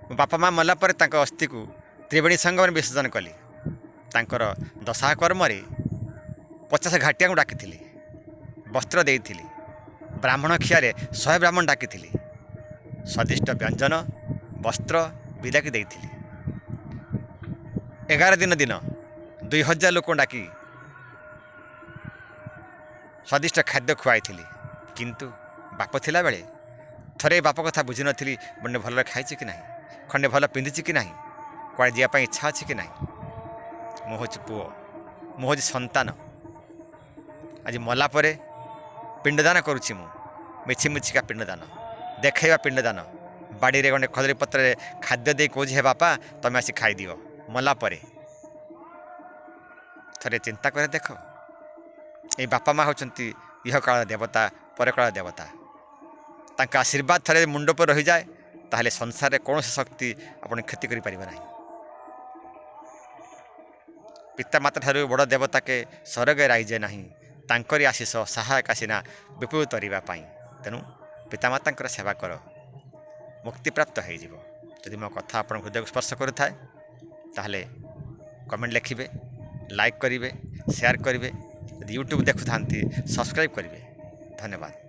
ମୋ ବାପା ମା' ମଲା ପରେ ତାଙ୍କ ଅସ୍ଥିକୁ ତ୍ରିବେଣୀ ସଙ୍ଗମରେ ବିସର୍ଜନ କଲି। ତାଙ୍କର ଦଶାହ କର୍ମରେ 50 ଘାଟିଆଙ୍କୁ ଡାକିଥିଲି, ବସ୍ତ୍ର ଦେଇଥିଲି, ବ୍ରାହ୍ମଣ ଖିଆରେ 100 ବ୍ରାହ୍ମଣ ଡାକିଥିଲି, ସ୍ୱାଦିଷ୍ଟ ବ୍ୟଞ୍ଜନ, ବସ୍ତ୍ର ବିଦାକି ଦେଇଥିଲି। 11 ଦିନ ଦିନ 2000 ଲୋକଙ୍କୁ ଡାକି ସ୍ୱାଦିଷ୍ଟ ଖାଦ୍ୟ ଖୁଆଇଥିଲି। କିନ୍ତୁ ବାପ ଥିଲାବେଳେ ଥରେ ବାପ କଥା ବୁଝିନଥିଲି, ଖଣ୍ଡେ ଭଲରେ ଖାଇଛି କି ନାହିଁ, ଖଣ୍ଡେ ଭଲ ପିନ୍ଧିଛି କି ନାହିଁ, କୁଆଡ଼େ ଯିବା ପାଇଁ ଇଚ୍ଛା ଅଛି କି ନାହିଁ। ମୁଁ ହେଉଛି ପୁଅ, ମୁଁ ହେଉଛି ସନ୍ତାନ। ଆଜି ମଲା ପରେ ପିଣ୍ଡଦାନ କରୁଛି ମୁଁ, ମିଛି ମିଛିକା ପିଣ୍ଡଦାନ, ଦେଖାଇବା ପିଣ୍ଡଦାନ। ବାଡ଼ିରେ ଗଣ୍ଡେ ଖଜୁରୀ ପତ୍ରରେ ଖାଦ୍ୟ ଦେଇ କହୁଛି, ହେ ବାପା ତମେ ଆସି ଖାଇଦିଅ। ମଲା ପରେ ଥରେ ଚିନ୍ତା କରେ ଦେଖ, ଏଇ ବାପା ମା' ହେଉଛନ୍ତି ଇହକାଳ ଦେବତା, ପରକାଳ ଦେବତା। ତାଙ୍କ ଆଶୀର୍ବାଦ ଥରେ ମୁଣ୍ଡ ଉପରେ ରହିଯାଏ, ତାହେଲେ ସଂସାରରେ କୌଣସି ଶକ୍ତି ଆପଣ କ୍ଷତି କରିପାରିବ ନାହିଁ। ପିତାମାତା ଠାରୁ ବଡ଼ ଦେବତାକେ ସରଗେ ରାଇଜେ ନାହିଁ, ତାଙ୍କରି ଆଶିଷ ସହାୟକ ସିନା ବିପଦ ତରିବା ପାଇଁ। ତେଣୁ ପିତାମାତାଙ୍କର ସେବା କର, ମୁକ୍ତିପ୍ରାପ୍ତ ହେଇଯିବ। ଯଦି ମୋ କଥା ଆପଣଙ୍କ ହୃଦୟକୁ ସ୍ପର୍ଶ କରୁଥାଏ, ତାହେଲେ କମେଣ୍ଟ ଲେଖିବେ, ଲାଇକ୍ କରିବେ, ସେୟାର କରିବେ। ଯଦି ୟୁଟ୍ୟୁବ୍ ଦେଖୁଥାନ୍ତି, ସବସ୍କ୍ରାଇବ୍ କରିବେ। ଧନ୍ୟବାଦ।